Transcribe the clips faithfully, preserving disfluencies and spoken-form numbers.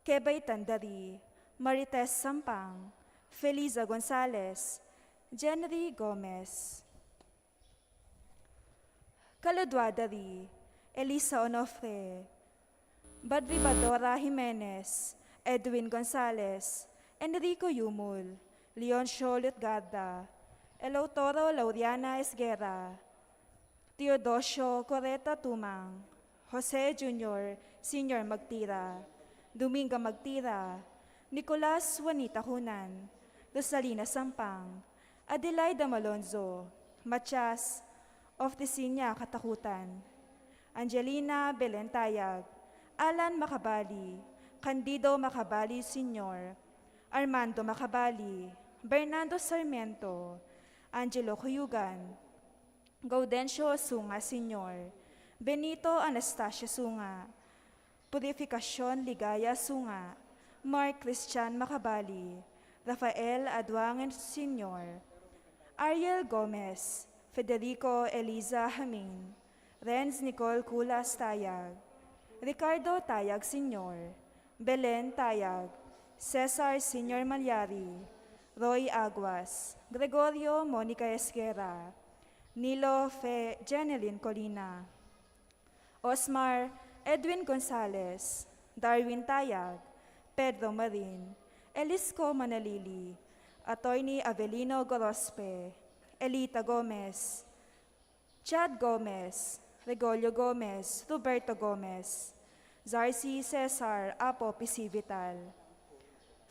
Kebaitan da ri, Marites Sampang, Feliza Gonzalez, Jenry Gomez. Kaludua da ri, Elisa Onofre, Badribadora Jimenez, Edwin Gonzalez, Enrico Yumul, Leoncio Lutgarda, Eleutoro Lauriana Esguerra, Teodosio Coreta Tumang, Jose Junior Senior Magtira, Dominga Magtira, Nicolas Juanita Hunan, Rosalina Sampang, Adelaida Malonzo, Matias Ofticinia Katakutan, Angelina Belen Tayag, Alan Macabali, Candido Macabali Senior, Armando Macabali, Bernardo Sarmiento, Angelo Cuyugan, Gaudencio Sunga Senior, Benito Anastasia Sunga, Purificacion Ligaya Sunga, Mark Christian Macabali, Rafael Aduangan Senior, Ariel Gomez, Federico Eliza Jamin, Renz Nicole Culas Tayag, Ricardo Tayag Senior, Belen Tayag, Cesar Senior Malyari, Roy Aguas, Gregorio Monica Esguerra, Nilo Fe Jeneline Colina, Osmar Edwin Gonzalez, Darwin Tayag, Pedro Marin, Elisco Manalili, Attorney Avelino Gorospe, Elita Gomez, Chad Gomez, Regolio Gomez, Roberto Gomez, Zarcy Cesar Apo Pisivital,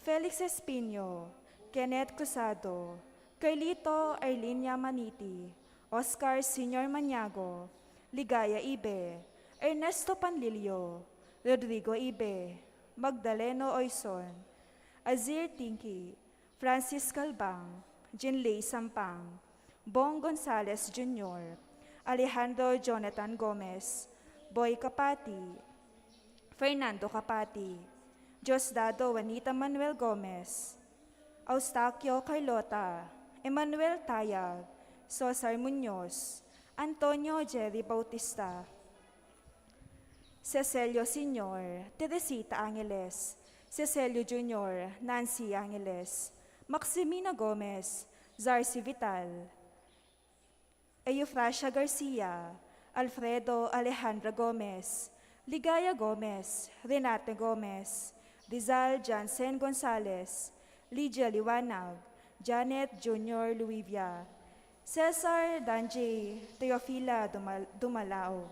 Felix Espino, Kenneth Cruzado, Carlito Erlinia Maniti, Oscar Senior Maniago, Ligaya Ibe, Ernesto Panlilio, Rodrigo Ibe, Magdaleno Oison, Azir Tingki, Francis Calbang, Jinley Sampang, Bong Gonzales Junior, Alejandro Jonathan Gomez, Boy Capati, Fernando Capati, Diosdado Juanita Manuel Gomez, Eustaquio Carlota, Emmanuel Tayag, Cesar Muñoz, Antonio Jerry Bautista, Cecilio Senior, Teresita Angeles, Cecilio Junior, Nancy Angeles, Maximina Gomez, Zarcy Vital, Eufrasia Garcia, Alfredo Alejandra Gomez, Ligaya Gomez, Renate Gomez, Rizal Jansen Gonzalez, Lydia Liwanag, Janet Junior Luivia, Cesar Danjay, Teofila Dumal-, Dumalao.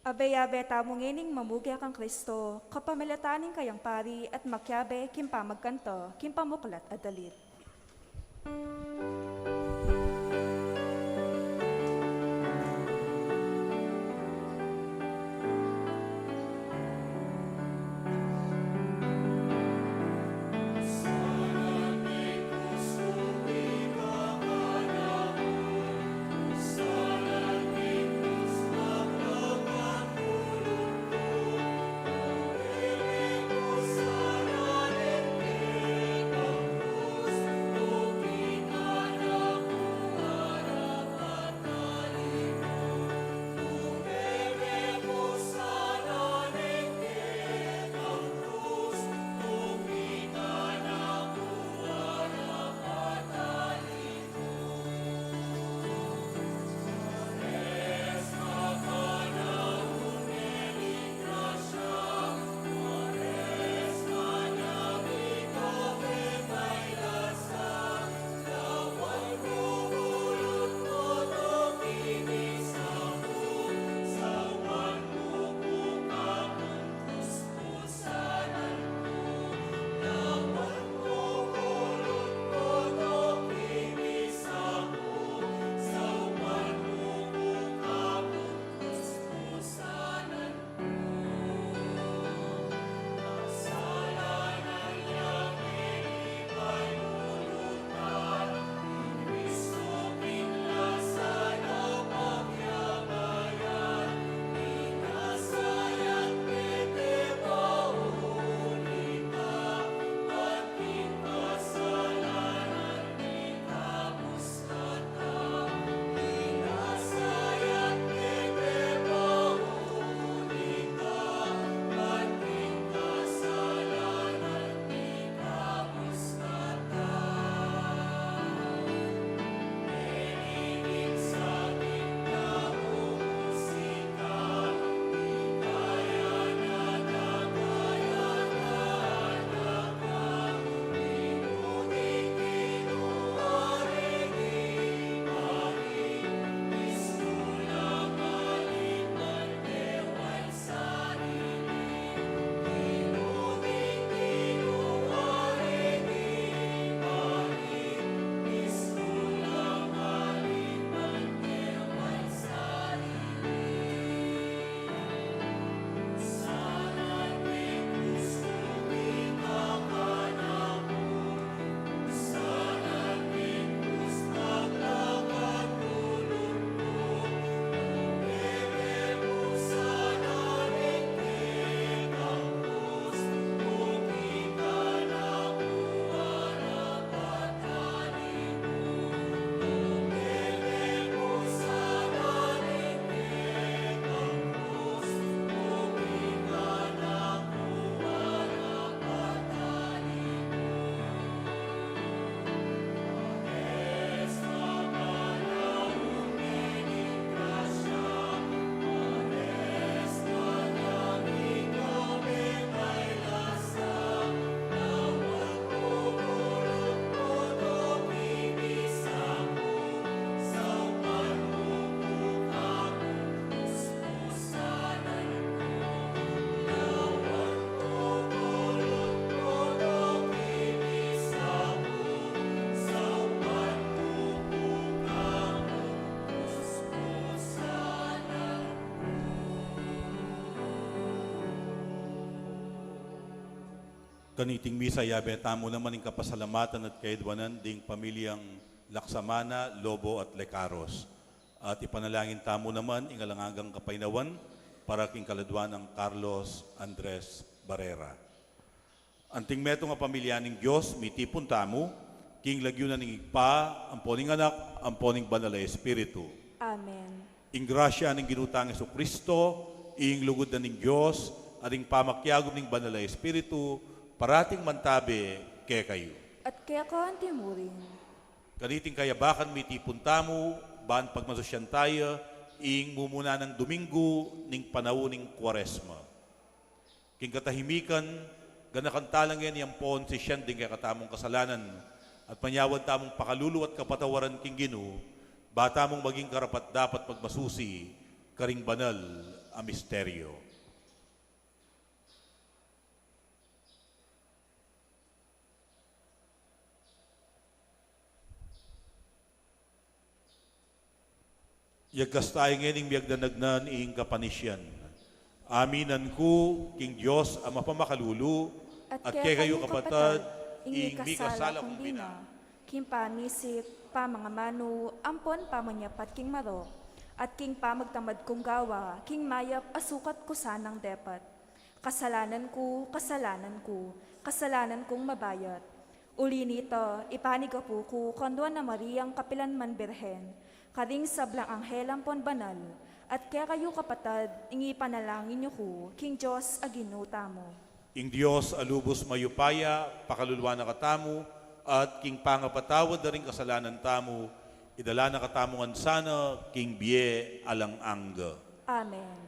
Abe-abe tamu ngening mamuge kang Kristo, kapamilatan ning kayang pari at makiabe king pamagkanta king pamuklat a dalit. Kaniting misa, yabe tamu naman ing kapasalamatan at kayadwanan ding pamilyang Laksamana, Lobo at Lecaros. At ipanalangin tamu naman ing alang anggang kapaynawan para king kaladwa nang Carlos Andres Barrera. Anting metung a pamilya ning Dios, mitipun tamu king lagyu na ning Ibpa, ampo ning Anak, ampo ning Banal a Espiritu. Amen. Ing grasya ning Ginu tang Jesucristo, ing lugud na ning Dios, at ing pamakiagum ning Banal a Espiritu, parating mantabe kekayu. At keka antimurin. Kaniting kayabakan, mitipun tamu ban pagmasusyan taya ing mumuna nang Domingo ning panaun ning Kuaresma. King katahimikan, ganakan tala ngeni ampon sisian ding kekatamung kasalanan, at manyawad tamung pakalulu at kapatawaran king Ginu, ba tamung maging karapat-dapat magmasusi karing banal a misteryo. Yagkas taya ngening miyagdanagnan ing kapanisian. Aminan ku king Dios a mapamakalulu, at kekayu kapatad, ing mikasala kung bina, king pamisip, pamangamanu, ampon pamanyapat king marok, at king pamagtamad kung gawa king mayap a sukat ku sanang depat. Kasalanan ku, kasalanan ku, kasalanan kung mabayat. Uli nita, ipanigapu ku kang Nuan a Mariang kapilan man Birhen, karing sablang anghel ampon banal, at kekayu kapatad, ing ipanalangin yu ku king Dios a Ginu tamu. Ing Dios a lubus mayupaya, pakaluluan na katamu, at king pangapatawad da ring kasalanan tamu, idala na katamu ngan sana king bie alang angga. Amen.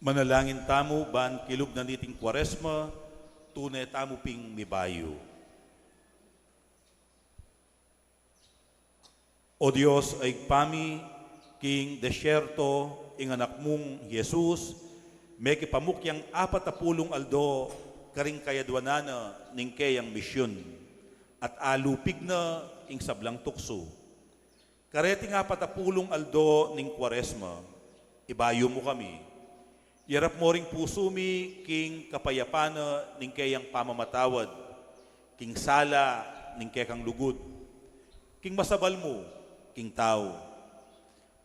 Manalangin tamu ban kilub na niting Kuaresma, tune tamu ping mibayu. O Dios a Ibpa mi, king desierto ing Anak mung Jesus, mekipamukyang apat a pulung aldo karing kayadwanan na ning keyang misyun, at alupig na ing sablang tuksu. Kareting apat a pulung aldo ning Kuaresma, ibayu mu kami. Yarap mu ring pusu mi king kapayapan na ning keyang pamamatawad, king sala ning kekang lugud, king masabal mu king tau.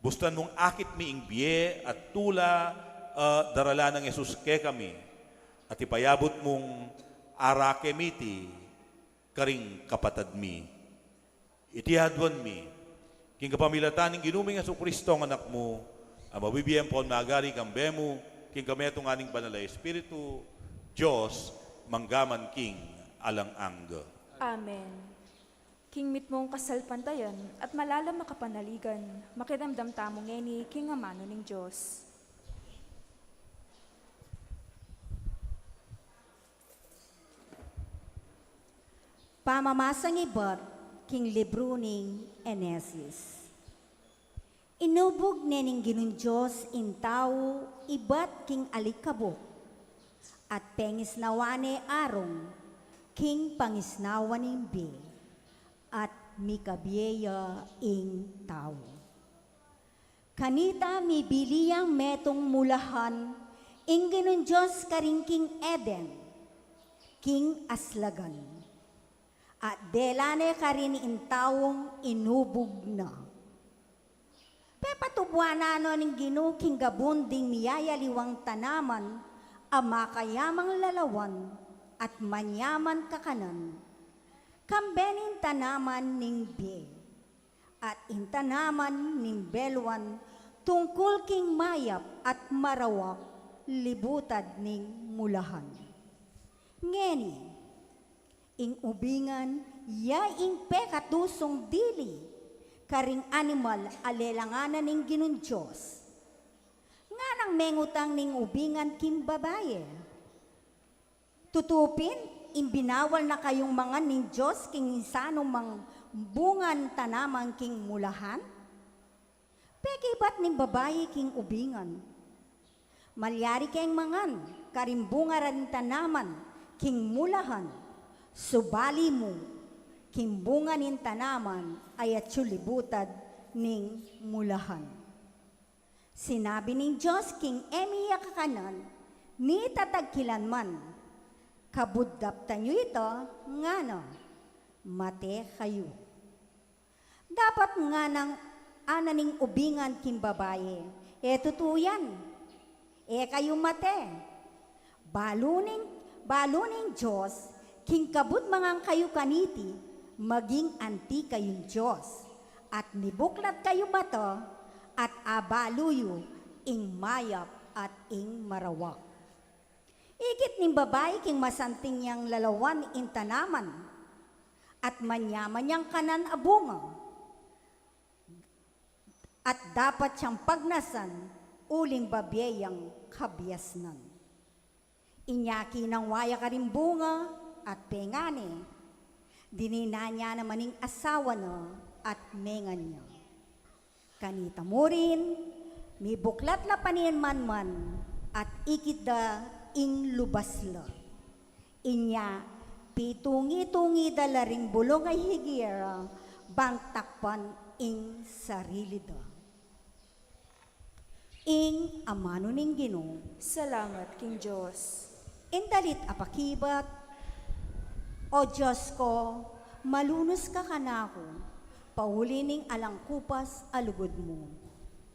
Bustan mung akit mi ing bie at tula a darala nang Jesus kekami, at ipayabut mung arake mi iti karing kapatad mi. Iti aduan mi king kapamilatan ning Ginu ming Jesucristo a Anak mu, a mabibie ampon magari kambe mu king kametungan ning Banal a Espiritu, Dios, mangga man king alang angga. Amen. King mitmung kasalpantayan at malalam a kapanaligan, makiramdam tamu ngeni king amanu ning Dios. Pamamasang ibat king libru ning Henesis. Inubug ne ning Ginung Dios ing tau ibat king alikabuk, at pengisnawa ne arung king pangisnawa ning bie, at mikabie ya ing tau. Kanita mibili yang metung mulahan ing Ginung Dios karin king Eden, king aslagan. At dela ne karin ing taung inubug na. Pepatubuan na no ning Ginu king gabun ding miyayaliwang tanaman a makayamang lalawan at manyaman kakanan, kambe ning tanaman ning bie, at ing tanaman ning beluan tungkul king mayap at marawak libutad ning mulahan. Ngeni, ing ubingan ya ing pekatusung dili karing animal a lelangan na ning Ginung Dios. Nganang mengutang ning ubingan king babai, "Tutu pin, ing binawal na kayung mangan ning Dios king sanumang bungan tanaman king mulahan?" Pekibat ning babai king ubingan, "Malyari keng mangan karing bunga da ring tanaman king mulahan, subali mu king bunga ning tanaman a atyu libutad ning mulahan." Sinabi ning Dios king e mi ya kakanan, ni tatagkilan man, "Kabud daptan yu ita," ngana, "mate kayu." Dapat nganang ana ning ubingan king babai, "E tutu yan, e kayu mate." Balu ning, balu ning Dios, "King kabud mangan kayu kaniti, maging anti kayung Dios, at mibuklat kayu mata, at abalu yu ing mayap at ing marawak." Ikit ning babai king masanting yang lalawan ing tanaman, at manyaman yang kanan a bunga, at dapat yang pagnasan uling babie yang kabiasnan. Inya kinangwa ya karing bunga at pengane, dininan ya naman ing asawa na at mengan ya. Kanita murin, mibuklat la paninman man at ikit da ing lubas la. Inya pitungi-tungi da la ring bulung a higera bang takpan ing sarili da. Ing amanu ning Ginu. Salamat king Dios. Ing dalit a pakibat. O Dios ko, malunus ka kanaku, pauli ning alang kupas a lugud mu.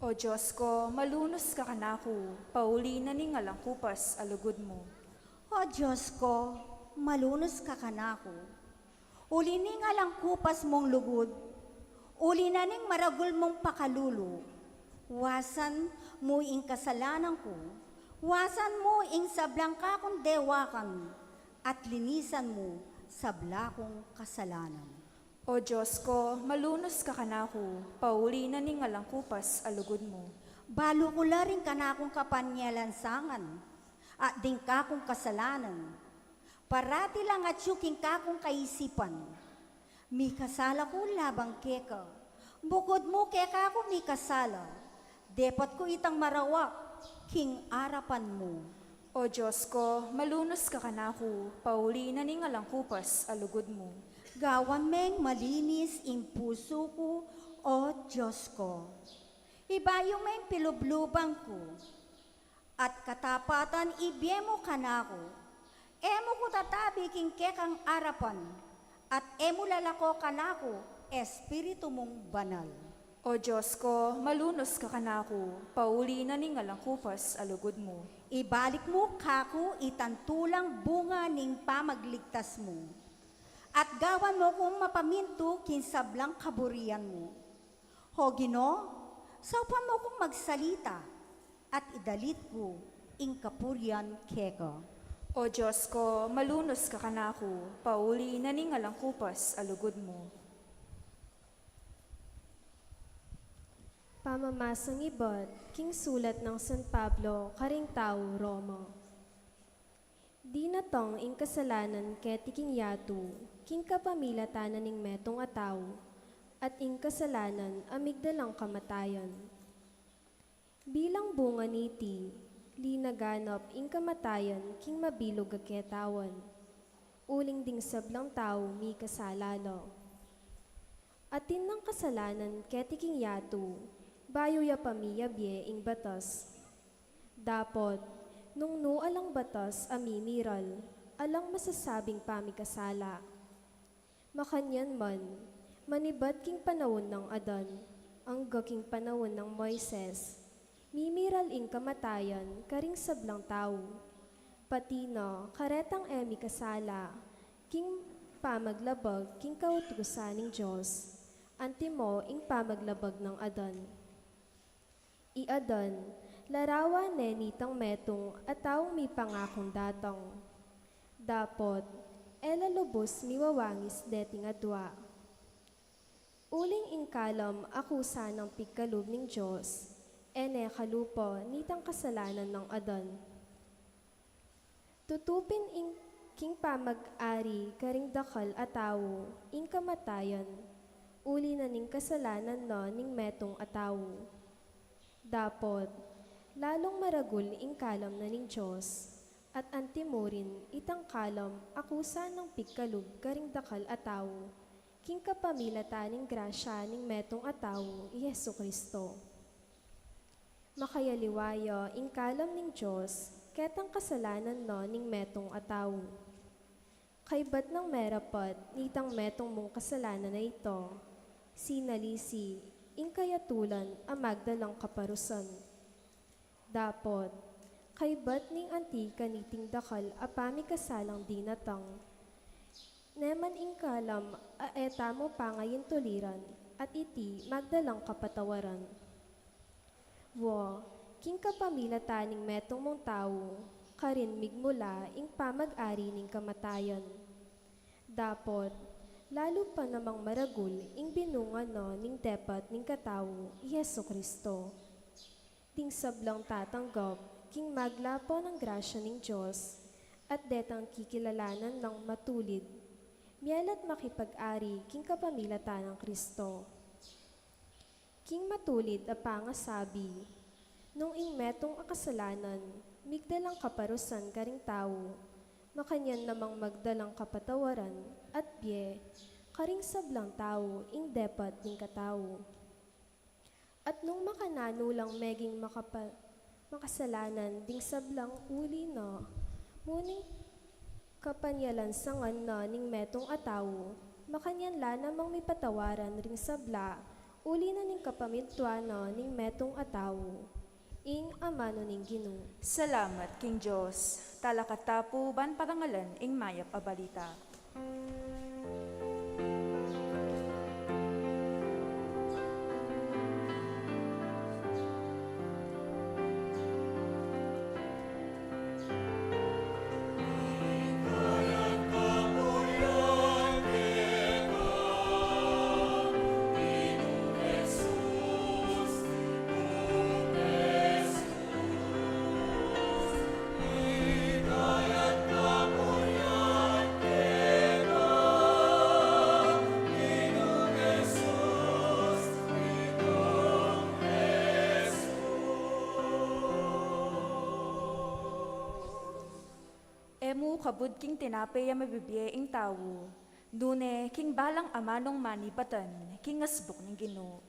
O Dios ko, malunus ka kanaku, pauli na ning alang kupas a lugud mu. O Dios ko, malunus ka kanaku, uli ning alang kupas mung lugud, uli na ning maragul mung pakalulu, wasan mu ing kasalanan ku, wasan mu ing sablang kakung dewakan, at linisan mu sabla kung kasalanan. O Dios ko, malunus ka kanaku, pauli na ning alang kupas a lugud mu. Balu ku la ring kanakung kapanyalansangan, at ding kakung kasalanan. Parati lang atyu king kakung kaisipan. Mikasala ku laban keka. Bukud mu keka ku mikasala. Depat ku itang marawak king arapan mu. O Dios ko, malunus ka kanaku, pauli na ning alang kupas a lugud mu. Gawan meng malinis ing pusu ku, O Dios ko. Ibayu meng pilubluban ku, at katapatan ibie mu kanaku. E mu ku tatabi king kekang arapan, at e mu lalako kanaku Espiritu mung Banal. O Dios ko, malunus ka kanaku, pauli na ning alang kupas a lugud mu. Ibalik mu kaku itang tulang bunga ning pamagligtas mu, at gawan mu kung mapamintu king sablang kaburian mu. O Ginu, saupan mu kung magsalita, at idalit ku ing kapurian keka. O Dios ko, malunus ka kanaku, pauli na ning alang kupas a lugud mu. Pamamasang ibat king sulat nang San Pablo karing tau Roma. Dinatang ing kasalanan keti king yatu, ing kapamilatan na ning metung a tau, at ing kasalanan a migdalang kamatayan. Bilang bunga niti, linaganap ing kamatayan king mabilug a ketawan, uling ding sablang tau mikasala la. Atin nang kasalanan keti king yatu, bayu ya pa miyabie ing batas. Dapot, nung nu alang batas a mimiral, alang masasabing pamikasala. Makanyan man, manibat king panaun nang Adan, angga king panaun nang Moises, mimiral ing kamatayan karing sablang tau. Pati na karetang e mikasala, king pamaglabag king kautusan ning Dios, antimo ing pamaglabag nang Adan. I Adan, larawan ne nitang metung a taung mipangakung datang. Dapot, e la lubus miwawangis deting adua. Uling ing kalam a kusa nang pigkalub ning Dios, e ne kalupa nitang kasalanan nang Adan. Tutupin ing king pamag-ari karing dakal a tau ing kamatayan, uli na ning kasalanan na ning metung a tau. Dapot, lalung maragul ing kalam na ning Dios, at antimurin itang kalam a kusa nang pigkalub karing dakal a tau, king kapamilatan ning grasya ning metung a tau, i Jesu-Cristo. Makayaliwa ya ing kalam ning Dios ketang kasalanan na ning metung a tau. Kaybat nang merapat nitang metung mung kasalanan a ito, sinalisi ing kayatulan a magdalang kaparusan. Dapot, kaybat ning anti kaniting dakal a pamikasalang dinatang, ne man ing kalam a e tamu pangayintuliran at iti magdalang kapatawaran. Wa, king kapamilatan ning metung mung tau, karin migmula ing pamag-ari ning kamatayan. Dapot, lalu pa namang maragul ing binunga na ning depat ning katau, i Jesu-Cristo. Ding sablang tatanggap king maglapa nang grasya ning Dios, at detang kikilalanan nang matulid, mialat makipag-ari king kapamilatan nang Cristo. King matulid a pangasabi, nung ing metung a kasalanan migdalang kaparusan karing tau, makanyan namang magdalang kapatawaran at bie karing sablang tau ing depat ning katau. At nung makananu lang meging makapa-, makasalanan ding sablang uli na, ngunit kapanyalansangan na ning metung a tau, makanyan la namang mipatawaran ring sabla, uli na ning kapamintuan na ning metung a tau. Ing amanu ning Ginu. Salamat king Dios. Talakad ta pu ban parangalan ing mayap a balita. E mu kabud king tinape a mabibie ing tau, nune king balang amanung manibatan king asbuk ning Ginu.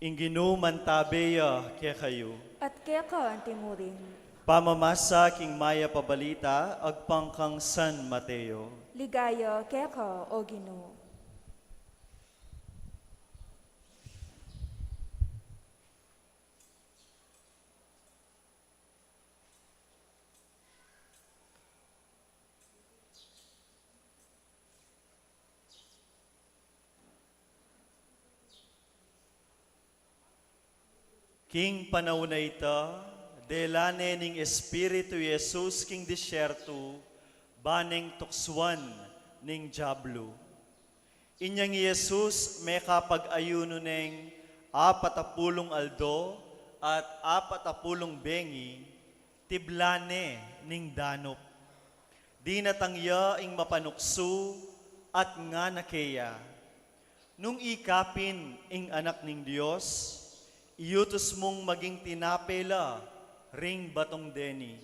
Ing Ginu mantabe ya kekayu. At keka antimurin. Pamamasa king mayap a balita agpang kang San Mateo. Ligaya keka, O Ginu. King panaun a ita, dela ne ning Espiritu i Jesus king disyertu, ba neng tuksuan ning Diablu. Inyang i Jesus mekapag-ayunu neng apat a pulung aldo at apat a pulung bengi, tiblan ne ning danup. Dinatang ya ing mapanuksu at ngana keya, "Nung ika pin ing Anak ning Dios, iyutus mung maging tinape la ring batung deni."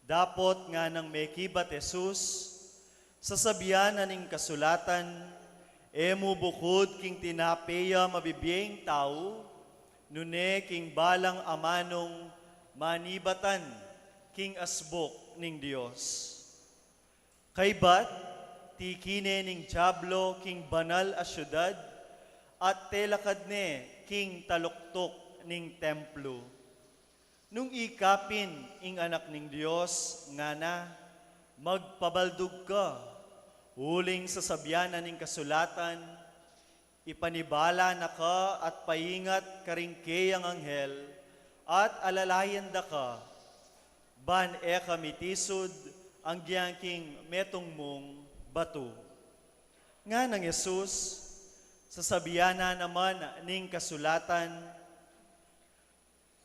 Dapot nganang mekibat Jesus, "Sasabian na ning kasulatan, 'E mu bukud king tinape ya mabibie ing tau, nune king balang amanung manibatan king asbuk ning Dios.'" Kaybat, tiki ne ning Diablo king banal a siudad, at telakad ne king taluktuk ning templu. "Nung ika pin ing Anak ning Dios," ngana, "magpabaldug ka, uling sasabian na ning kasulatan, 'Ipanibala na ka at paingat karing keyang anghel, at alalayan da ka, ban e ka mitisud anggyang king metung mung batu.'" Nganang Jesus, "Sasabian na naman ning kasulatan,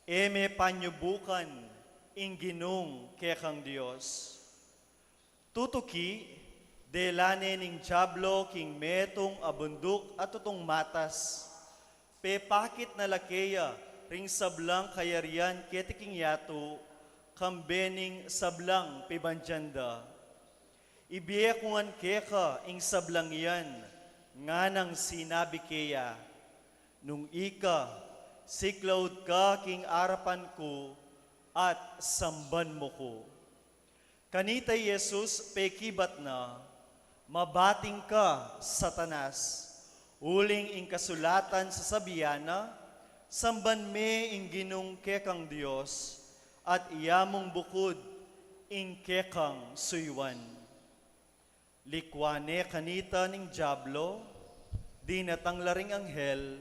'E me panyubukan ing Ginung kekang Dios.'" Tutuki, dela ne ning Diablo king metung a bunduk a tutung matas, pepakit na la keya ring sablang kayarian keti king yatu, kambe ning sablang pibandian da. "Ibie ku ngan keka ing sablang iyan," nganang sinabi keya, "nung ika, siklaud ka king arapan ku at samban mu ku." Kanita i Jesus pekibat na, "Mabating ka, Satanas, uling ing kasulatan sasabian na, 'Samban me ing Ginung kekang Dios, at iya mung bukud ing kekang suyuan.'" Likwan ne kanita ning Diablo, dinatang la ring anghel,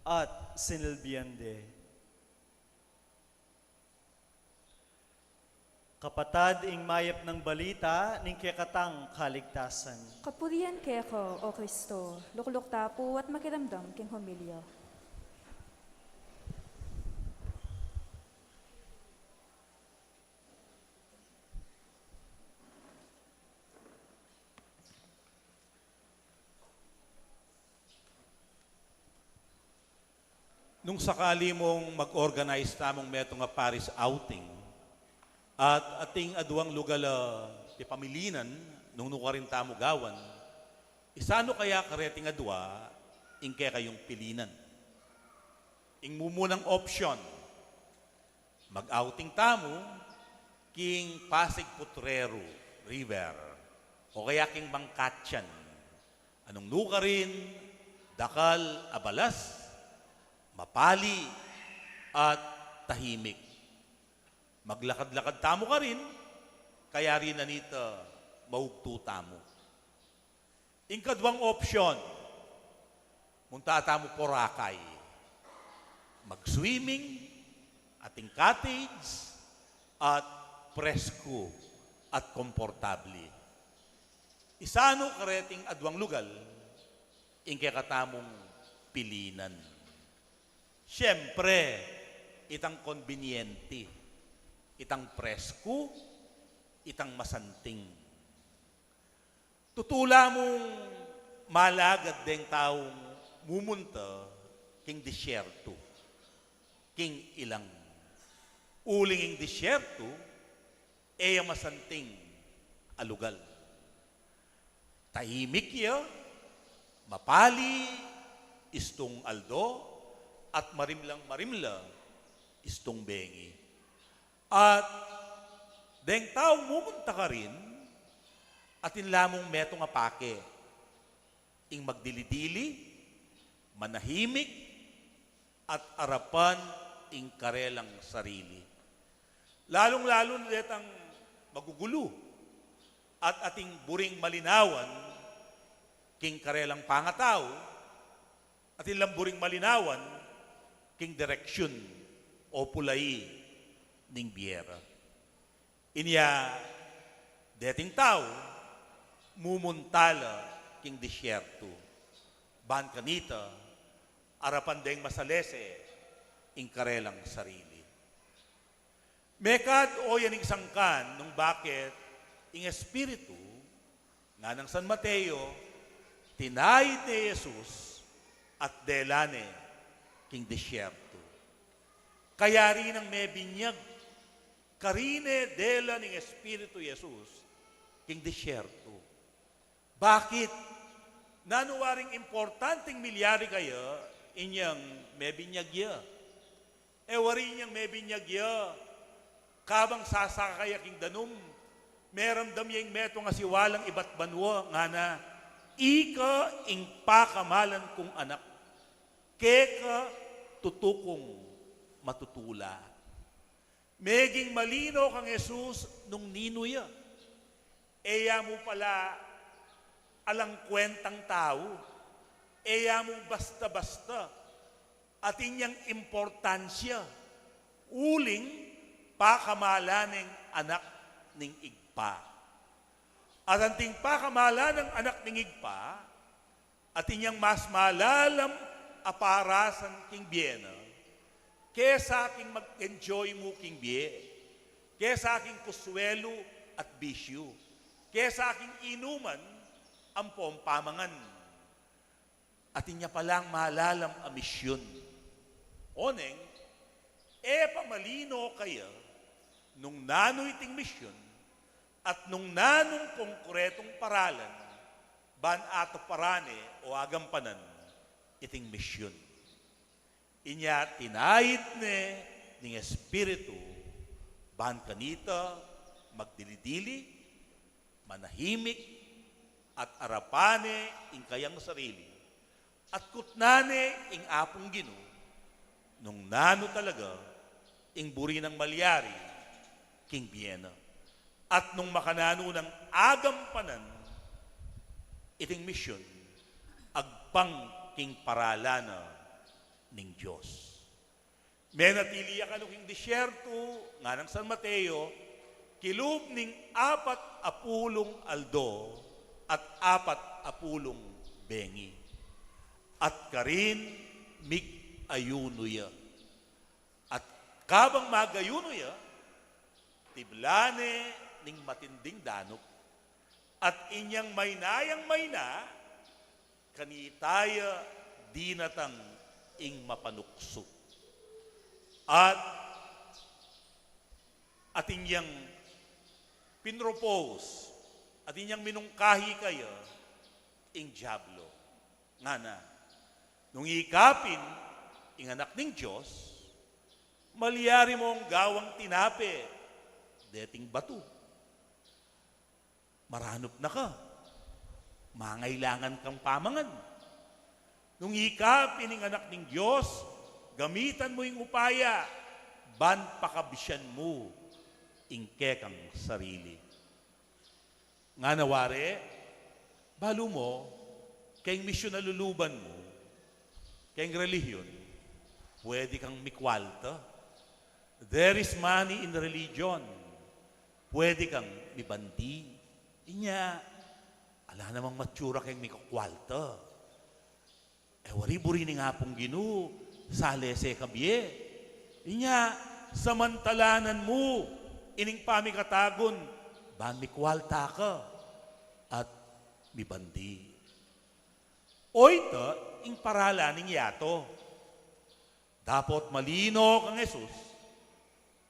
at sinilbian de. Kapatad, ing mayap nang balita ning kekatang kaligtasan. Kapurian keka, O Kristo. Lukluk ta pu at makiramdam king homilya. Nung sakali mung mag-organize tamung metung a parish outing, at ating aduang lugal a pipamilinan nung nukarin tamu gawan, isanu kaya kareting adua ing kekayung pilinan? Ing mumunang option, mag-outing tamu king Pasig Potrero River o kaya king Mangkatyan. Anung nukarin, dakal a balas, mapali, at tahimik. Maglakad-lakad tamu karin, kayari na nita maugtu tamu. Ing kaduang option, munta tamu Boracay. Mag-swimming, ating cottage, at presko at komportable. Isanu kareting aduang lugal ing kekatamung pilinan? Siyempre, itang konbinyente, itang presko, itang masanting. Tutu la mung malagad deng taung mumunta king disyerto, king ilang. Uling ing disyerto, e ya masanting a lugal. Tahimik ya, mapali, istung aldo, at marimlang-marimla, istung bengi. At deng taung mumunta karin, atin la mung metung a pake. Ing magdili-dili, manahimik, at arapan ing karelang sarili. Lalung-lalu na detang magugulu at atin buring malinawan king karelang pangatau, atin lang buring malinawan ing direksyun o pulai ning bie ra. Inya, deting tau, mumunta la king disyertu, ban kanita, arapan deng masalese ing karelang sarili. Mekad o yan ing sangkan nung bakit ing Espiritu, nganang San Mateo, tinaid ne Jesus at dela ne king disyertu. Kayari nang mebinyag, karin ne dela ning Espiritu Jesus king disyertu. Bakit? Nanu waring importanteng milyari kaya inyang mebinyag ya? E wari inyang mebinyag ya, kabang sasakay ya king danum, meramdam ya ing metung a siwalang ibat banua, ngana, "Ika ing pakamalan kung anak, keka tutu kung matutula." Meging malino kang Jesus nung ninu ya. E ya mu pala alang kwentang tau. E ya mu basta-basta. Atin yang importansya. Uling pakamalan ning anak ning Ibpa. At anting pakamalan ning anak ning Ibpa, atin yang mas malalam a parasan king bie na, kesa king mag-enjoy mu king bie, kesa king kuswelu at bisyu, kesa king inuman ampong pamangan. Atin ya palang malalam a misyun. Oneng, e pa malino kaya nung nanu iting misyun at nung nanung konkretung paralan ban atuparan ne o agampanan iting misyun. Inya tinaid ne ning Espiritu ban kanita magdili-dili, manahimik, at arapan ne ing kayang sarili, at kutnan ne ing Apung Ginu, nung nanu talaga ing buri nang malyari king bie na, at nung makananu nang agampanan iting misyun, agpang king paralan na ning Dios. Menatili ya kanu king disyertu, nganang San Mateo, kilub ning apat a pulung aldo at apat a pulung bengi. At karin mig-ayunu ya. At kabang mag-ayunu ya, tiblan ne ning matinding danup. At inyang mayna yang mayna, kanita ya dinatang ing mapanuksu. At atin yang pinropose, atin yang minungkahi kaya ing Diablo. Ngana, nung ika pin ing Anak ning Dios, malyari mung gawang tinape deting batu. Maranup na ka. Mangailangan kang pamangan. Nung ika pin ing Anak ning Dios, gamitan mu ing upaya ban pakabisian mu ing kekang sarili. Ngana wari, balu mu, keng misyun a luluban mu, keng relihiyon, pwede kang mikwalta. There is money in religion. Pwede kang mibandi. Inya, ala namang matsura keng mikukwalta. E wari buri ning Apung Ginu, salese ka bie. Inya, samantalanan mu ining pamikatagun, ban mikwalta ka at mibandi. Oyta ing paralan ning yatu. Dapot malino kang Jesus,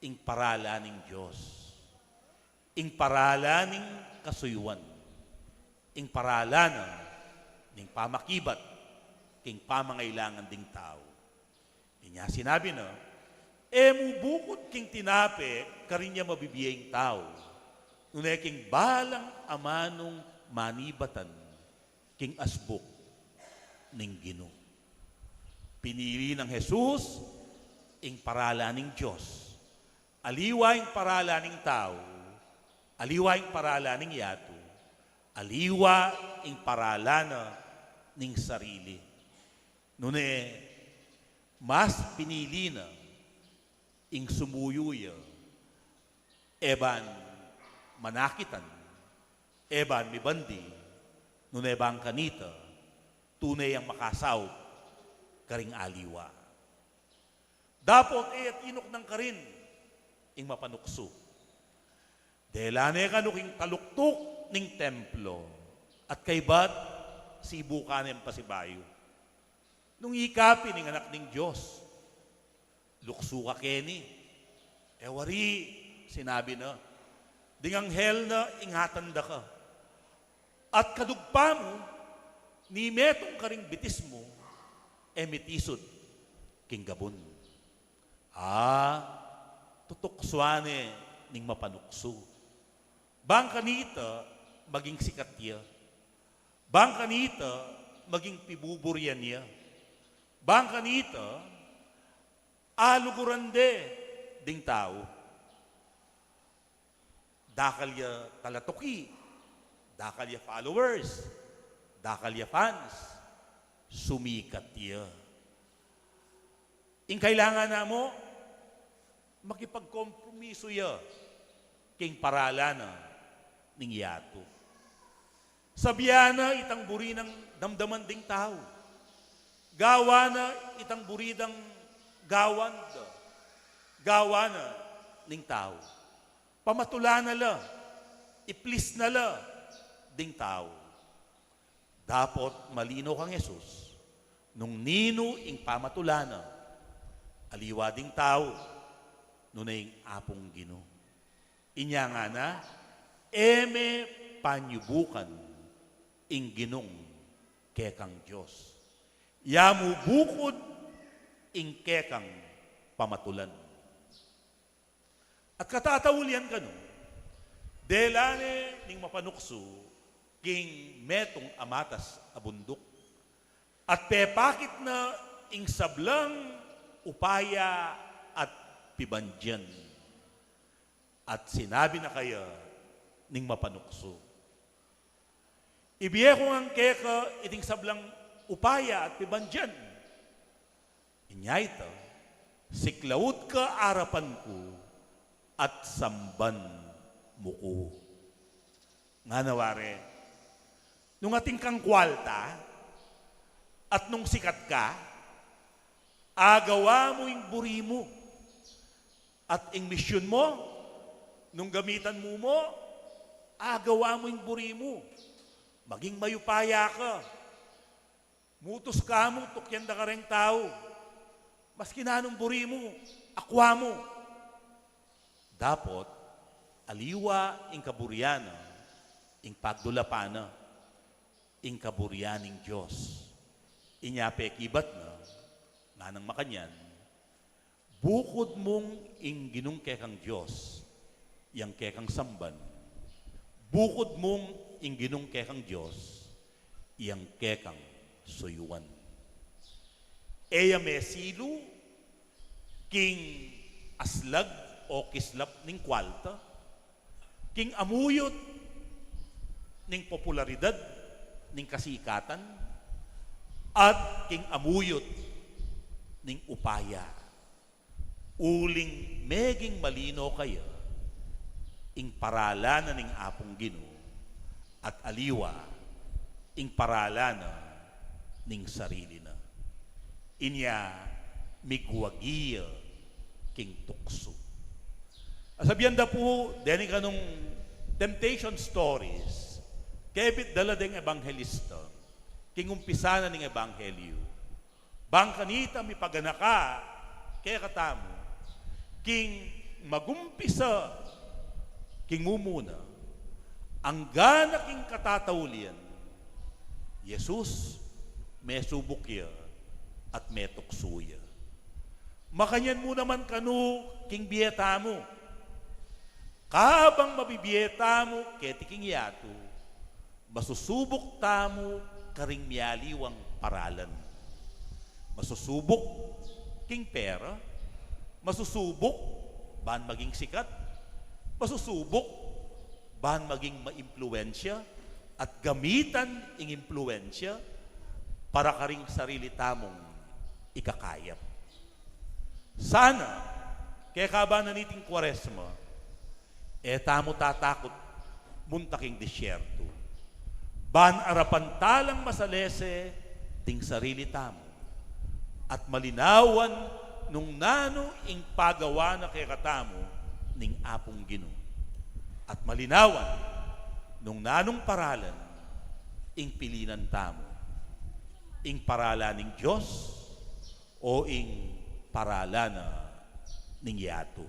ing paralan ning Dios, ing paralan ning kasuyuan, ing paralan na ning pamakibat king pamangailangan ding tau. Inya sinabi na, e mu bukud king tinape karin ya mabibie ing tau, nune king balang amanung manibatan king asbuk ning Ginu. Pinili nang Jesus ing paralan ning Dios. Aliwa ing paralan ning tau, aliwa ing paralan ning yatu, aliwa ing paralan na ning sarili. Nune, Mas pinili na ing sumuyu ya, e ban manakitan, e ban mibandi, nune bang kanita, tune yang makasaup karing aliwa. Dapot e ya tinuknang karin ing mapanuksu. Dela ne kanu king taluktuk ning templo, at kaybat sibukan ne pasibayu. Nung ika pin ing Anak ning Dios, luksu ka keni. E wari, sinabi na, ding anghel na ingatan da ka. At kadugpa mu, ni metung karing bitis mu, e mitisud king gabun. A, tutuksuan ne ning mapanuksu. Bang kanita, maging sikat ya. Bang kanita, maging pibuburian ya. Bang kanita, aluguran de ding tau. Dakal ya talatuki, dakal ya followers, dakal ya fans, sumikat ya. Ing kailangan na mu, makipagkompromiso ya king paralan na ning yatu. Sabian na itang buri nang damdaman ding tau. Gawan na itang buri dang gawan da. Gawan na ning tau. Pamatulan na la, i-please na la ding tau. Dapot malino kang Jesus, nung ninu ing pamatulan na, aliwa ding tau, nune ing Apung Ginu. Inya ngana, e me panyubukan ing Ginung kekang Dios. Ya mu bukud ing kekang pamatulan. At katataulian kanu, dela ne ning mapanuksu king metung a matas a bunduk. At pepakit na ing sablang upaya at pibandian. At sinabi na kaya ning mapanuksu, ibie ku ngan keka iting sablang upaya at pibandian. Inya ita, siklaud ka arapan ku at samban mu ku. Ngana wari, nung atin kang kwalta at nung sikat ka, agawa mu ing buri mu. At ing misyun mu, nung gamitan mu mu, agawa mu ing buri mu. Maging mayupaya ka. Mutus ka mu, tukyan da kareng tau. Maski nanung buri mu, akwa mu. Dapot, aliwa ing kaburian na, ing pagdulapan na, ing kaburian ning Dios. Inya pekibat na, nganang makanyan, bukud mung ing Ginung kekang Dios, yang kekang samban. Bukud mung ing Ginung kekang Dios, yang kekang suyuan. E ya mesilu king aslag o kislap ning kwalta, king amuyut ning popularidad ning kasikatan, at king amuyut ning upaya. Uling meging malino kaya ing paralan na ning Apung Ginu at aliwa ing paralan na ning sarili na. Inya migwagi ya king tuksu. Asabian da pu, deni kanung temptation stories, kebit da la deng ebanghelista, king umpisa na ning ebanghelyu. Bang kanita mipaganaka kekatamu, king magumpisa, king mumuna, angga na king katataulian, Jesus, mesubuk ya at metuksu ya. Makanyan mu naman kanu king bie tamu. Kabang mabibie tamu keti king yatu, masusubuk tamu karing mialiwang paralan. Masusubuk king pera, masusubuk ban maging sikat, masusubuk ban maging maimpluwensya at gamitan ing impluwensya para karing sarili tamung ikakayap. Sana, kekaba na niting Kuaresma, e tamu tatakut munta king disyertu. Ban arapan ta lang masalese ding sarili tamu, at malinawan nung nanu ing pagawa na kekatamu ning Apung Ginu, at malinawan nung nanung paralan ing pilinan tamu, ing paralan ning Dios o ing paralan na ning yatu.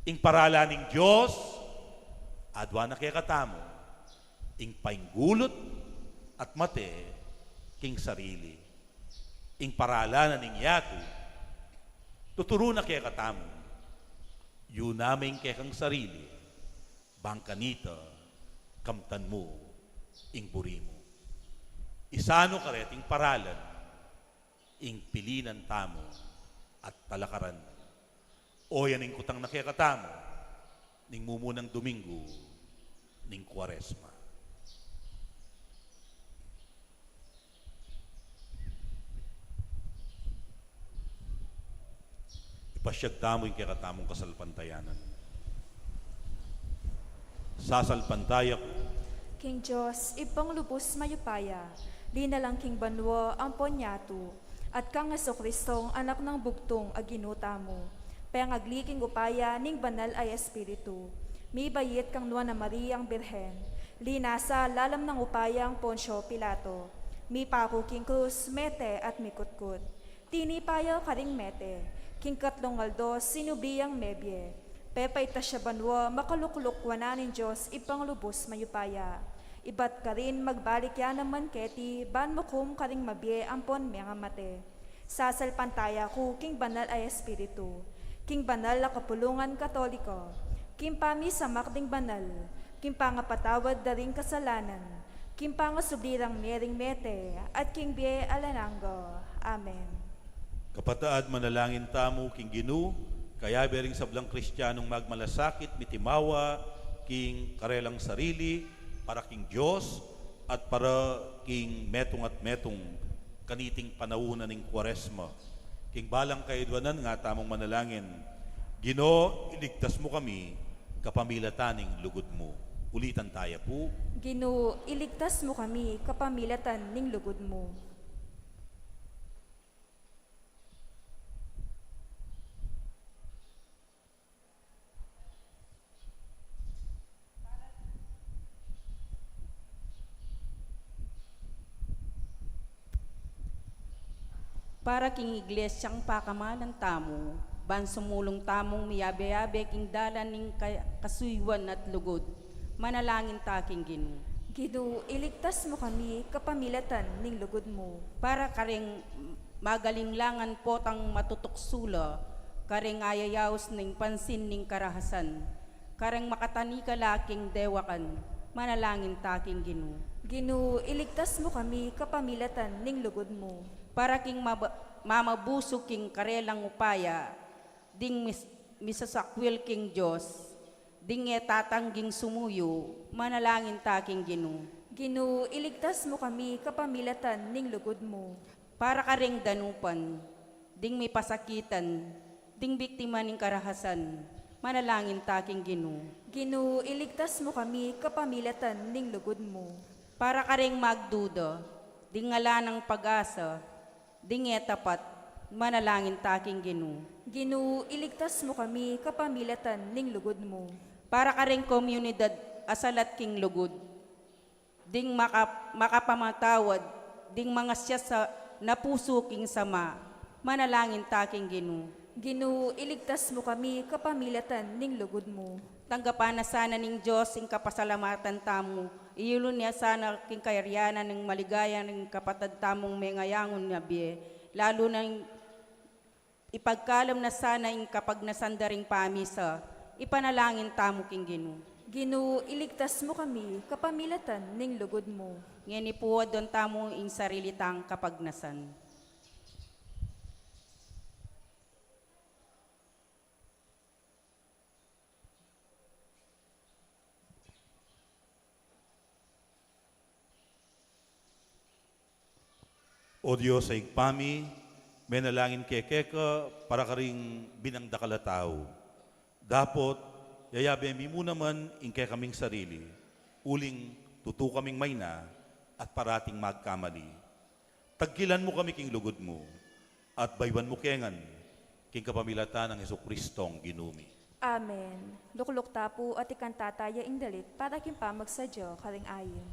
Ing paralan ning Dios, adwan na kekatamu ing painggulut at mate king sarili. Ing paralan na ning yatu, tuturu na kekatamu, yu na me ing kekang sarili, bang kanita kamtan mu ing buri mu. Isanu kareting paralan ing pilinan tamu at talakaran. O yan ing kutang na kekatamu ning mumunang Dominggu ning Kuaresma. Ipasyag tamu ing kekatamung kasalpantayanan. Sasalpantaya ku king Dios, Ibpang lubus mayupaya, linalang king banua ampon yatu, at kang Jesucristong Anak nang bugtung a Ginu tamu, pengagli king upaya ning Banal a Espiritu, mibait kang Nuan a Mariang Birhen, linasa lalam nang upaya nang Poncio Pilato, mipaku king krus, mete at mikutkut. Tinipa ya karing mete, king katlung aldo sinubli yang mebie. Pepaitas ya banua, makalukluk wanan ning Dios Ibpang lubus mayupaya. Ibat karin magbalik ya naman keti ban mukum karing mabie ampon mengamate. Sasalpantaya ku king Banal a Espiritu, king banal a kapulungan Katoliko, king pamisamak ding banal, king pangapatawad da ring kasalanan, king pangasubli rang mering mete, at king bie alang angga. Amen. Kapatad, manalangin tamu king Ginu, kayabe ring sablang Kristianong magmalasakit mitimawa king karelang sarili para king Dios at para king metung at metung kaniting panaun na ning Kuaresma. King balang kayadwanan nga tamung manalangin, Ginu, iligtas mu kami kapamilatan ning lugud mu. Ulitan taya pu. Ginu, iligtas mu kami kapamilatan ning lugud mu. Para king iglesyang pakamalan tamu, ban sumulung tamung miyabe-yabe king dalan ning ka-, kasuyuan at lugud, manalangin ta king Ginu. Ginu, iligtas mu kami kapamilatan ning lugud mu. Para kareng magalinglangan potang matutuksu la, kareng ayayaus ning pansin ning karahasan, kareng makatanikala king dewakan, manalangin ta king Ginu. Ginu, iligtas mu kami kapamilatan ning lugud mu. Para king maba-, mamabusug king karelang upaya, ding mis-, misasakwil king Dios, ding e tatangging sumuyu, manalangin ta king Ginu. Ginu, iligtas mu kami kapamilatan ning lugud mu. Para kareng danupan, ding mipasakitan, ding biktima ning karahasan, manalangin ta king Ginu. Ginu, iligtas mu kami kapamilatan ning lugud mu. Para kareng magduda, ding ala nang pag-asa, ding e tapat, manalangin ta king Ginu. Ginu, iligtas mu kami kapamilatan ning lugud mu. Para kareng komunidad a salat king lugud, ding maka-, makapamatawad, ding mangasya sa napusu king sama, manalangin ta king Ginu. Ginu, iligtas mu kami kapamilatan ning lugud mu. Tanggapan na sana ning Dios ing kapasalamatan tamu, iyulun ya sana king kayarian ning maligaya ning kapatad tamung mengayangun na bie, lalu na ing ipagkalum na sana ing kapagnasan da ring pamisa, ipanalangin tamu king Ginu. Ginu, iligtas mu kami kapamilatan ning lugud mu. Ngeni pu, aduan tamu ing sarili tang kapagnasan. O Dios a Ibpa mi, Menalangin ke keka para karing binang dakal a tau. Dapot, yayabe mi mu naman ing kekaming sarili, uling tutu kaming maina at parating magkamali. Tagkilan mu kami king lugud mu, at baywan mu ke ngan, king kapamilatan nang Jesucristong Ginu mi. Amen. Lukluk ta pu at ikanta taya ing dalit para king pamagsadya karing ayin.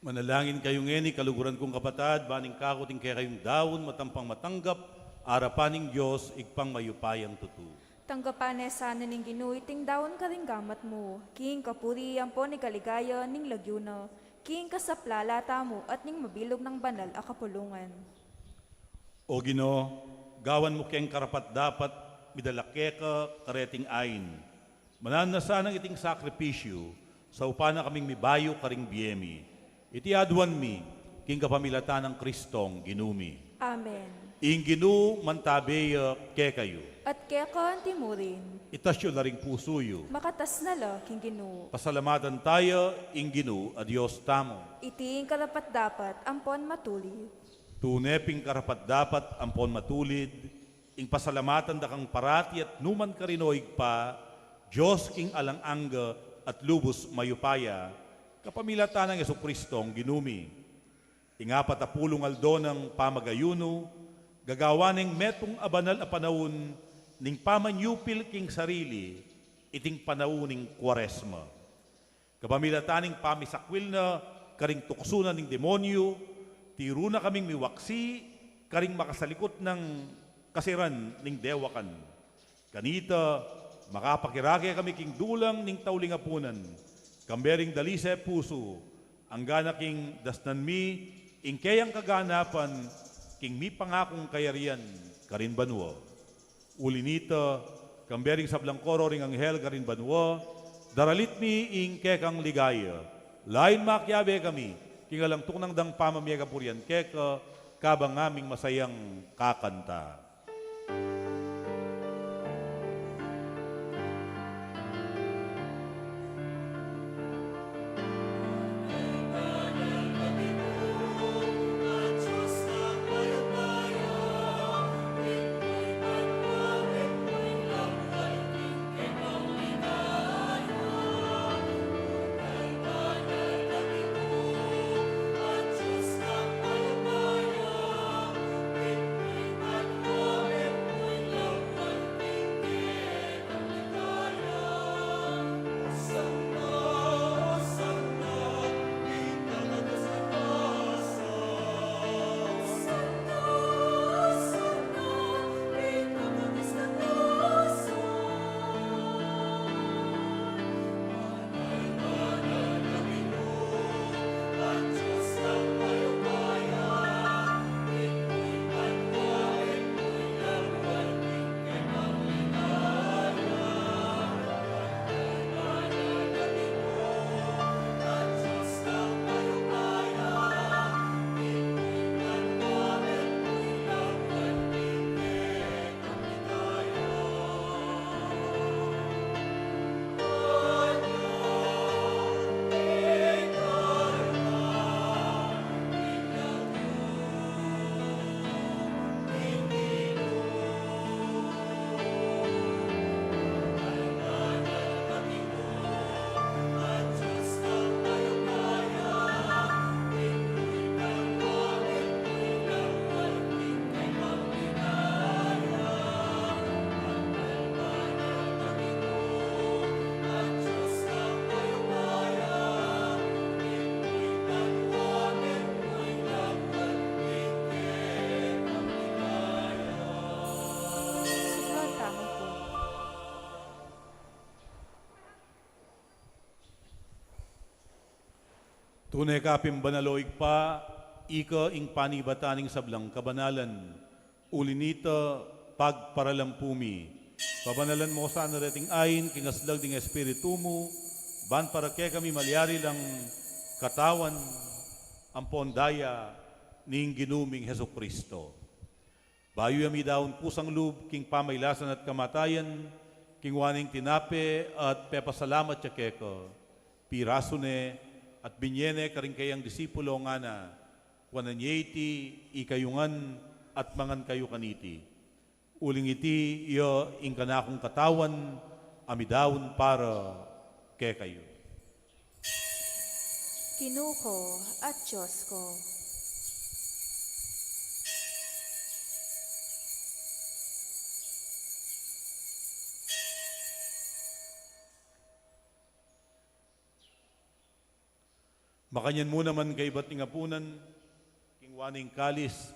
Manalangin kayu ngeni, kaluguran kung kapatad, ban ing kaku at ing kekayung daun matampang matanggap arapan ning Dios, Ibpang mayupayang tutu. Tanggapan ne sana ning Ginu iting daun karing gamat mu, king kapurian ampon king kaligayan ning lagyu na, king kasaplalan tamu at ning mabilug nang banal a kapulungan. O Ginu, gawan mu keng karapat-dapat midala keka kareting ain. Mananu na sanang iting sakripisyu, saupan na kaming mibayu karing bie mi. Iti aduan mi, king kapamilatan nang Kristong Ginu mi. Amen. Ing Ginu mantabe ya kekayu. At keka anti murin. Itas yu la ring pusu yu. Makatas na la king Ginu. Pasalamatan taya ing Ginu a Dios tamu. Iti ing karapat-dapat ampon matulid. Tune pin karapat-dapat ampon matulid, ing pasalamatan da kang parati at nukarin man, O Ibpa, Dios king alang angga at lubus mayupaya, kapamilatan nang Jesukristong Ginu mi. Ing apat a pulung aldo nang pamag-ayunu, gagawan neng metung a banal a panaun ning pamanyupil king sarili, iting panaun ning Kuaresma. Kapamilatan ning pamisakwil na karing tuksu na ning demonyu, tiru na kaming miwaksi karing makasalikut nang kasiran ning dewakan. Kanita, makapakirake kami king dulang ning tauling apunan, kambe ring dalise pusu, angga na king dasnan mi ing keyang kaganapan king mipangakung kayarian karin banua. Uli nita, kambe ring sablang koro ring anghel karin banua, daralit mi ing kekang ligaya. Lain makiabe kami king alang tuknang dang pamamie kapurian keka, kabang ngaming masayang kakanta. Tune ka pin banal, o Ibpa, ika ing panibatan ning sablang kabanalan. Uli nita, pagparalampu mi, pabanalan mo sana reting ain king aslag ning Espiritu mu, ban para kekami malyari lang katawan ampon daya ning Ginu ming Jesucristo. Bayu ya midaun kusang lub king pamailasan at kamatayan, kinua neng tinape at pepasalamat ya keka, pirasu ne at binye ne karing keyang disipulu, ngana: Kuanan ye iti ikayu ngan at mangan kayu kaniti. Uling iti ya ing kanakung katawan a midaun para kekayu. Ginu ku at Dios ku. Makanyan mu naman kaybat ning apunan, kinua ne ing kalis,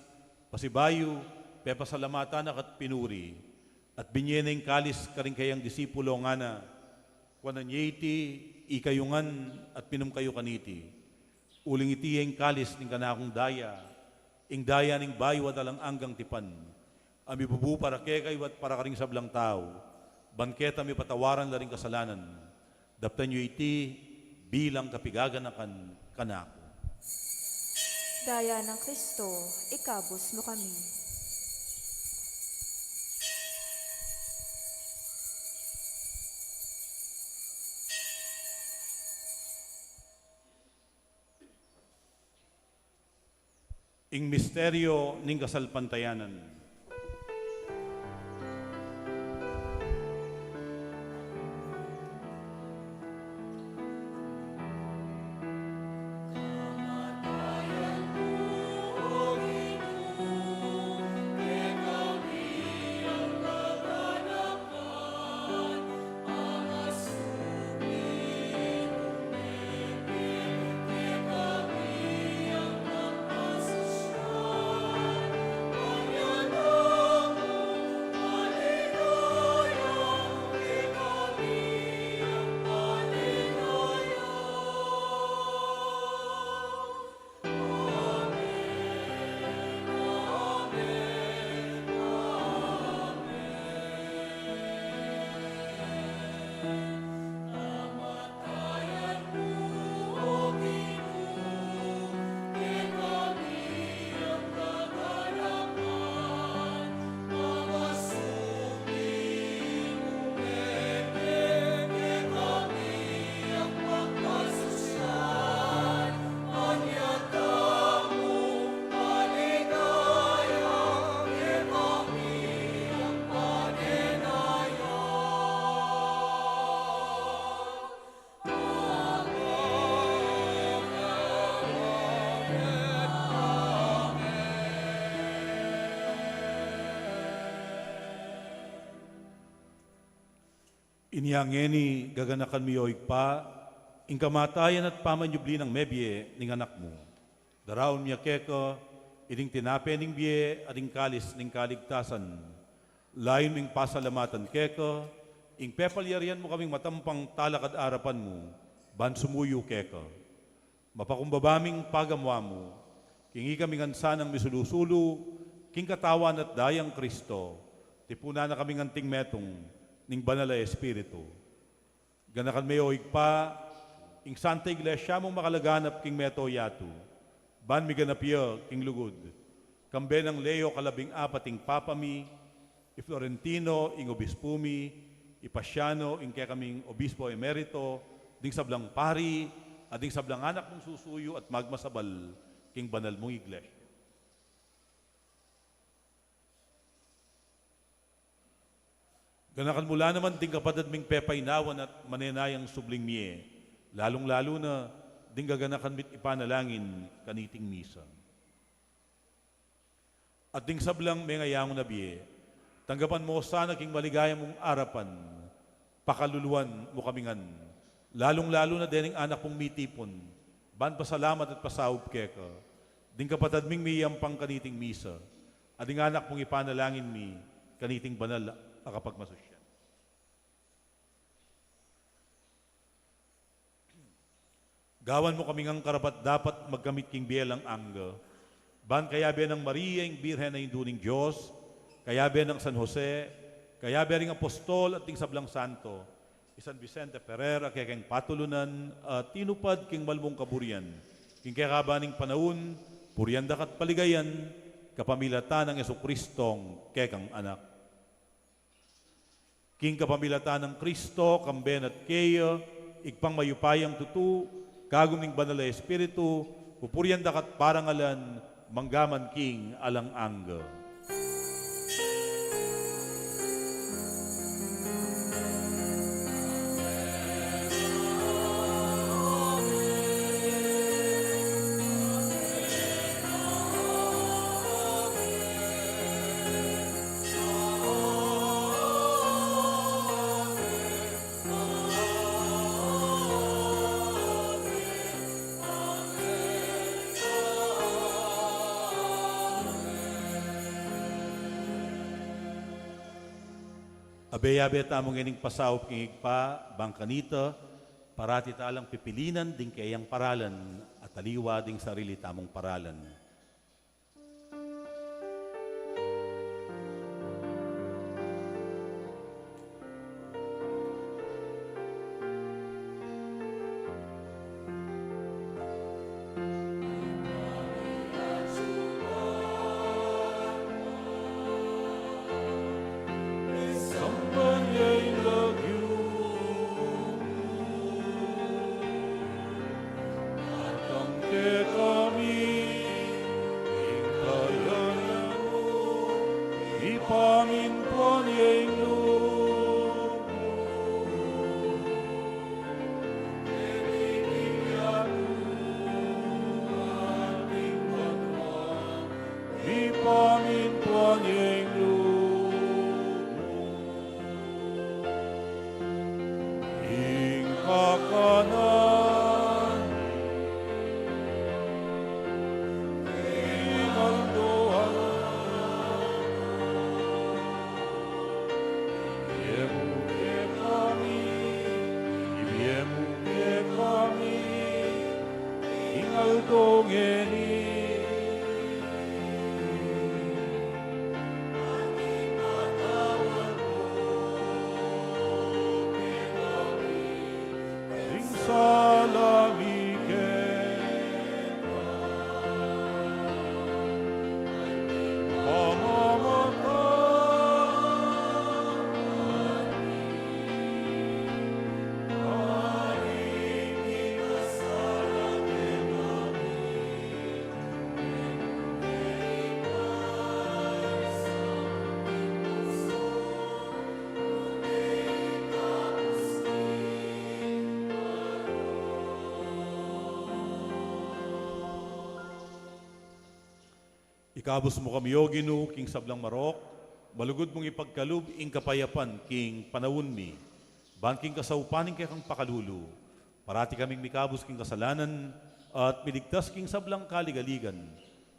pasibayu, pepasalamatan na ka't pinuri, at binye ne ing kalis karing kayang disipulo, ngana: Kuanan ye iti, ikayu ngan, at minum kayu kaniti. Uling iti ya ing kalis ning kanakung daya, ing daya ning bayu at alang anggang tipan, a mibubu para kekayu at para karing sablang tau, ban keta mipatawaran la ring kasalanan. Daptan yu iti bilang kapigaganakan kanaku. Daya nang Kristo, ikabus mu kami. Ing misteryo ning kasalpantayanan. Inya ngeni, gaganakan mi, o Ibpa, ing kamatayan at pamanyubli nang mebie ning Anak mu. Daraun mi ya keka ining tinape ning bie at ing kalis ning kaligtasan. Layun ming pasalamatan keka ing pepalyarian mu kaming matampang talakad arapan mu, ban sumuyu keka. Mapakumbaba ming pagamu-amu king ikami ngan sanang misulu-sulu king katawan at dayang Kristo, tipunan na kaming anting metung ning Banal a Espiritu. Ganakan me, o Ibpa, ing Santa Iglesia mung makalaganap king mabilug a yatu, ban miganap ya king lugud, kambe nang Leo kalabing apat ing Papa mi, i Florentino ing Obispu mi, i Paciano ing kekaming Obispo Emerito, ding sablang pari, at ding sablang anak mung susuyu at magmasabal king banal mung Iglesia. Ganakan mu la naman ding kapatad ming pepainawan at manenayang subling mie, lalung-lalu na ding gaganakan mi't ipanalangin kaniting misa. At ding sablang mengayangu na bie, tanggapan mu sana king maligaya mung arapan, pakaluluan mu kami ngan, lalung-lalu na dening anak mung mitipun, ban pasalamat at pasaup keka, ding kapatad ming miyampang kaniting misa, at ding anak mung ipanalangin mi kaniting banal a kapagmasusyan. Gawan mu kami ngang karapat-dapat magkamit king bie alang angga, ban kayabe nang Maria ing Birhen a Indu ning Dios, kayabe nang San Jose, kayabe ring apostol at ding sablang santo, i San Vicente Ferrer a kekeng patulunan a tinupad king malmung kaburian king kekaban ning panaun, purian da ka't paligayan kapamilatan nang Jesucristong kekang Anak. King kapamilatan nang Kristo, kambe na at keya, Ibpang mayupayang tutu, kagum ning Banal a Espiritu, pupurian da ka't parangalan, mangga man king alang angga. Abe-abe tamu ngening pasaup king Ibpa, bang kanita, parati ta lang pipilinan ding keyang paralan, at aliwa ding sarili tamung paralan. Datang kekami ing kayarian mu, mipamintuan ya ing lub mu keni king yatu anti king banua. Mipamintuan ya ing lub mu. Ing kakanan mi king aldo-aldo, ibie mu kekami, ibie mu kekami king aldo ngeni. At ipatawad mu kekami ing sala mi keka, anti ing pamamatawad mi karing mikasala kekami. Ikabus mu kami, O Ginu, king sablang marok, malugud mung ipagkalub ing kapayapan king panaun mi, ban king kasaupan ning kekang pakalulu, parati kaming mikabus king kasalanan at miligtas king sablang kaligaligan,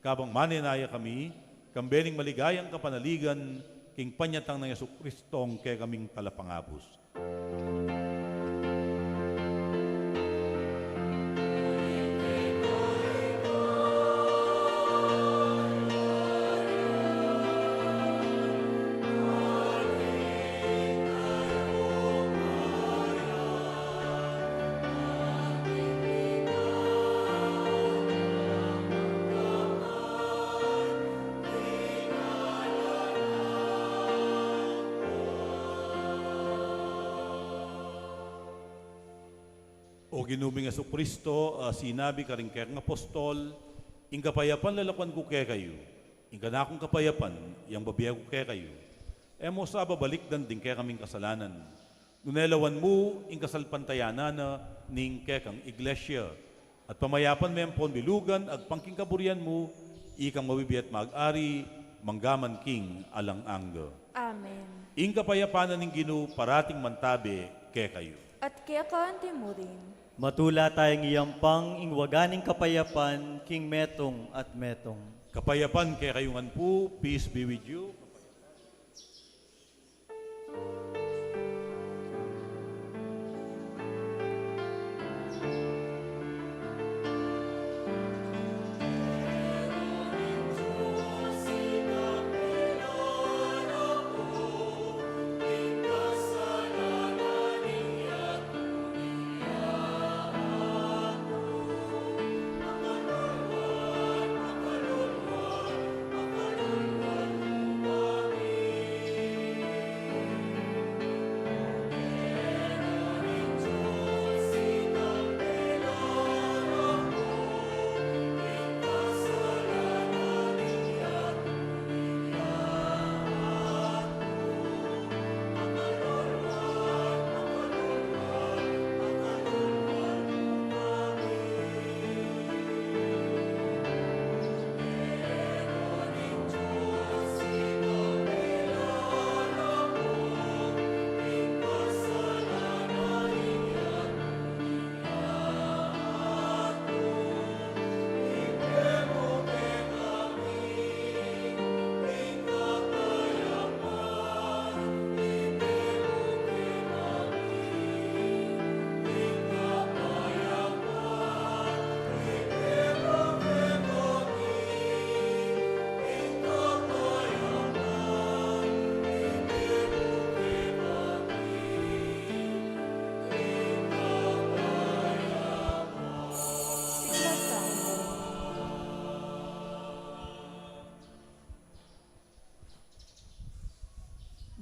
kabang manenaya kami, kambe ning maligayang kapanaligan king panyatang nang Jesucristong kekaming Talapangabus. O Ginu ming Jesucristo, a sinabi karing kekang apostol, ing kapayapan lalakuan ku kekayu, ing kanakung kapayapan yang babie ku kekayu. E mu sa babalikdan ding kekaming kasalanan, nune lawan mu ing kasalpantayanan na ning kekang iglesia, at pamayapan me ampon bilugan agpang king kaburian mu, ikang mabibie at mag-ari manggaman king alang angga. Amen. Ing kapayapan na ning Ginu parating mantabe kekayu. At keka anti mu rin. Matula tayang iyampang ing waga ning kapayapan king metung at metung. Kapayapan kekayu ngan pu, peace be with you.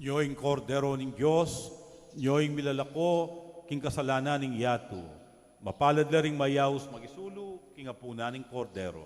Nyo ing Kordero ning Dios, nyo ing milalako king kasalanan ning yatu. Mapalad la ring mayaus makisulu king apunan ning Kordero.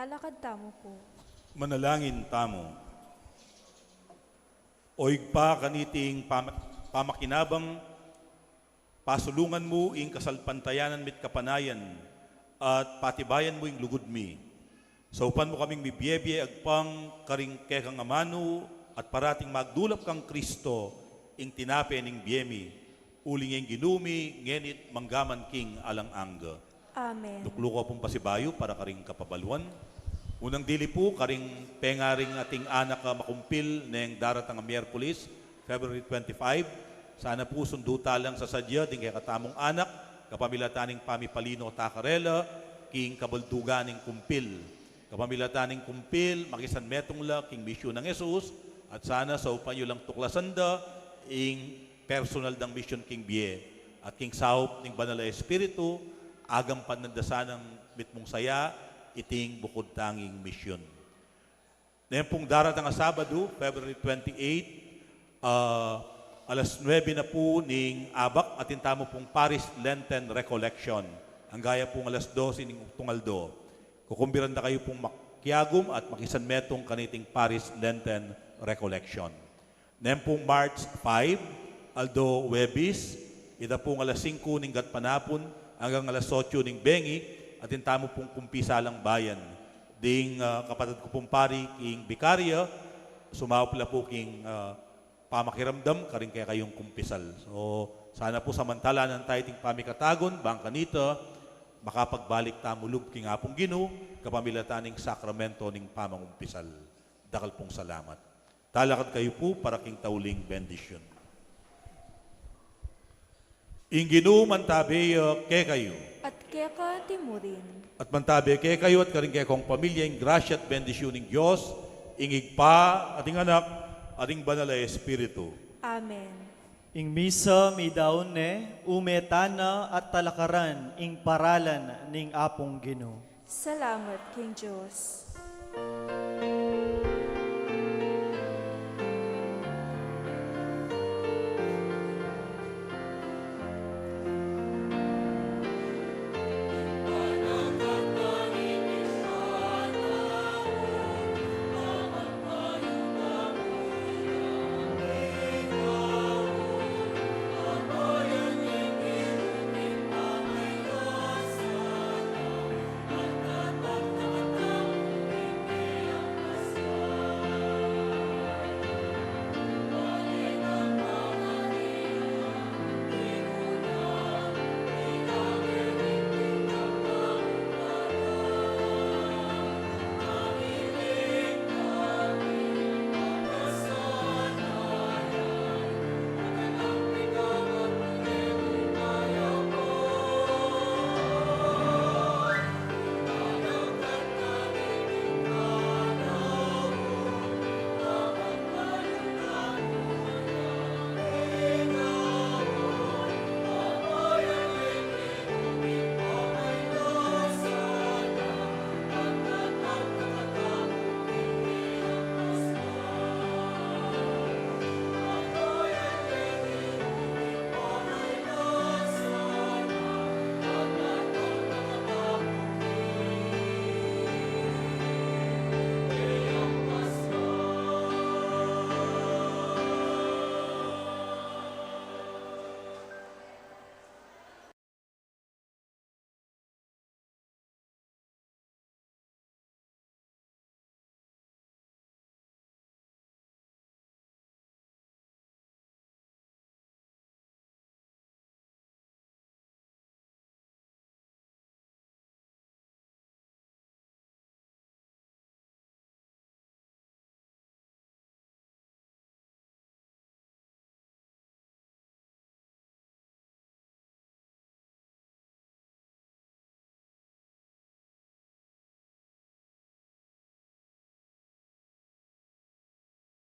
Lalakad tamu pu. Manalangin tamu. O Ibpa, kaniting pama-, pamakinabang, pasulungan mu ing kasalpantayanan mi't kapanayan, at patibayan mu ing lugud mi. Saupan mu kaming mibie-bie agpang karing kekang amanu, at parating magdulap kang Kristo, ing tinape ning bie mi, uling ing Ginu mi, ngeni't manggaman king alang angga. Amen. Duklu ku pung pasibayu para karing kapabaluan. Unang dili pu, karing pengaring ating anak a makumpil neng daratang a Miyerkules, February twenty-five. Sana pu sundu ta lang sasadya ding kekatamung anak, kapamilatan ning pamipalino ta karela, king kabaldugan ning kumpil. Kapamilatan ning kumpil, makisanmetung la king misyun nang Jesus, at sana saupan yu lang tuklasan da ing personal dang misyun king bie, at king saup ning Banal a Espiritu, agampanan da sanang mitmung saya iting bukud tang misyun. Neng pung daratang a Sabadu, February twenty-eight, ah, alas nuebe na pu ning abak, atin tamu pung Paris Lenten Recollection. Angga ya pung alas dose ning tungaldo. Kukumbidan da kayu pung makiagum at makisanmetung kaniting Paris Lenten Recollection. Neng pung March five, aldo Huwebes, ita pung alas singku ning gatpanapun anggang alas otsu ning bengi, atin tamu pung kumpisalang bayan. Ding, ah, kapatad ku pung pari king bikarya, sumaup la pu king, ah, pamakiramdam karing kekayung kumpisal. So, sana pu samantalanan tayu iting pamikatagun, bang kanita, makapagbalik tamu lub king Apung Ginu, kapamilatan ning sakramento ning pamangumpisal. Dakal pung salamat. Talakad kayu pu para king tauling bendisyun. Ing Ginu mantabe ya kekayu. At keka ti murin. At mantabe kekayu at karing kekong pamilya ing grasya at bendisyun ning Dios, ing Ibpa, at ing Anak, at ing Banal a Espiritu. Amen. Ing misa midaun ne, ume tana at talakaran ing paralan ning Apung Ginu. Salamat king Dios.